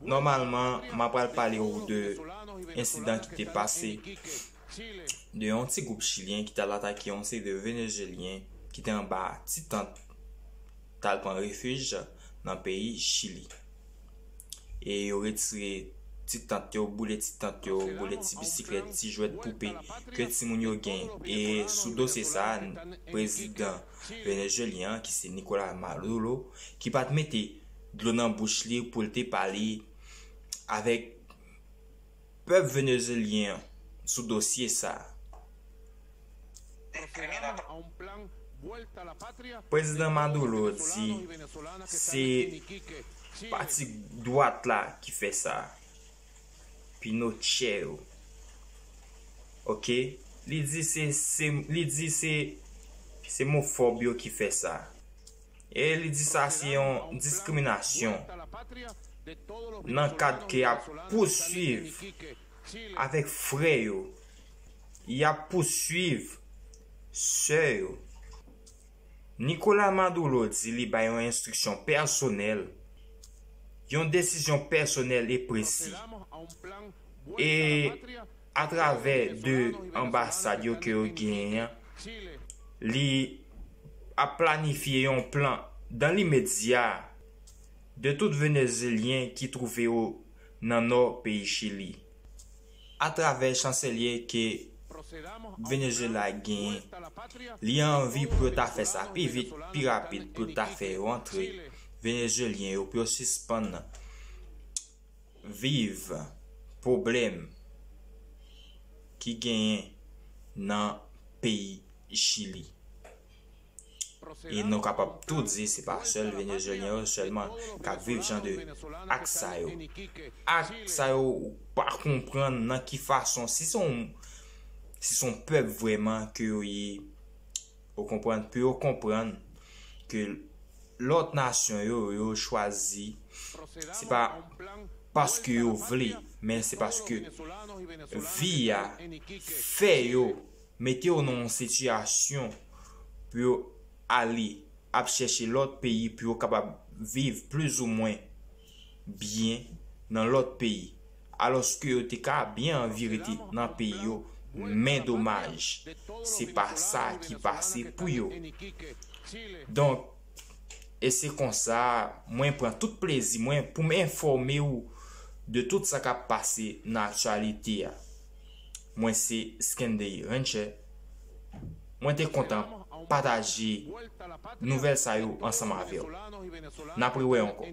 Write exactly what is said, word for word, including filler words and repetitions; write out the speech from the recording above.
Nòmalman, m ap pral pale w de ensidan ki te pase de yon ti gwoup chilyen ki t al atake yon seri de Venezyelyen ki te anba ti tant, t al pran refij nan peyi Chili. E yo retire ti tant yo, boule ti tant yo, boule ti bisiklèt, ti jwèt poupe ke timoun yo gen. E sou dosye sa a, prezidan venezyelyen an, ki se Nicolas Maduro, ki pa t mete dlo nan bouch li pou l te pale avèk pèp venezyelyen an sou dosye sa a. Prezidan Maduro di se pati dwat la ki fè sa. Pinochet yo. Ok? Li di se, se, li di se, se mofòb yo ki fè sa. E li di sa se yon diskriminasyon nan kad ke y ap pouswiv avèk frè yo, y ap pouswiv sè yo. Nicolas Maduro di li bay yon enstriksyon pèsonèl, yon desizyon pèsonèl e presi. E atravè de anbasad yo ke yo genyen an, li ap planifye yon plan dan limedya de tout Venezyelyen ki twouve yo nan nò peyi Chili. Atravè chanselye ke Venezuela genyen, li anvi pou yo ta fè sa pi vit, pi rapid, pou yo ta fè yo antre Venezyelyen yo, pou yo sispann viv pwoblèm ki genyen nan peyi Chili. E nou kapab tou di se pa sèl Venezyelyen yo sèlman k ap viv jan de ak sa yo. Ak sa yo, ou pa konprann nan ki fason, si se yon, si se yon pèp vrèman ke yo ye, ou konprann, pou yo konprann ke lòt nasyon yo, yo chwazi, se pa paske yo vle, men se paske vi a fè yo mete yo nan yon sitiyasyon pou yo ale ap chèche lòt peyi pou yo kapab viv plizoumwen byen nan lòt peyi, alòske yo te ka byen anvi rete nan peyi yo, men domaj, se pa sa ki pase pou yo. Donk, e se konsa, mwen pran tout plezi mwen pou m enfòme w de tout sa k ap pase nan aktyalite a. Mwen se Skendey Rancher. Mwen te kontan pataje nouvèl sa yo ansanm avè w. N ap rewè ankò.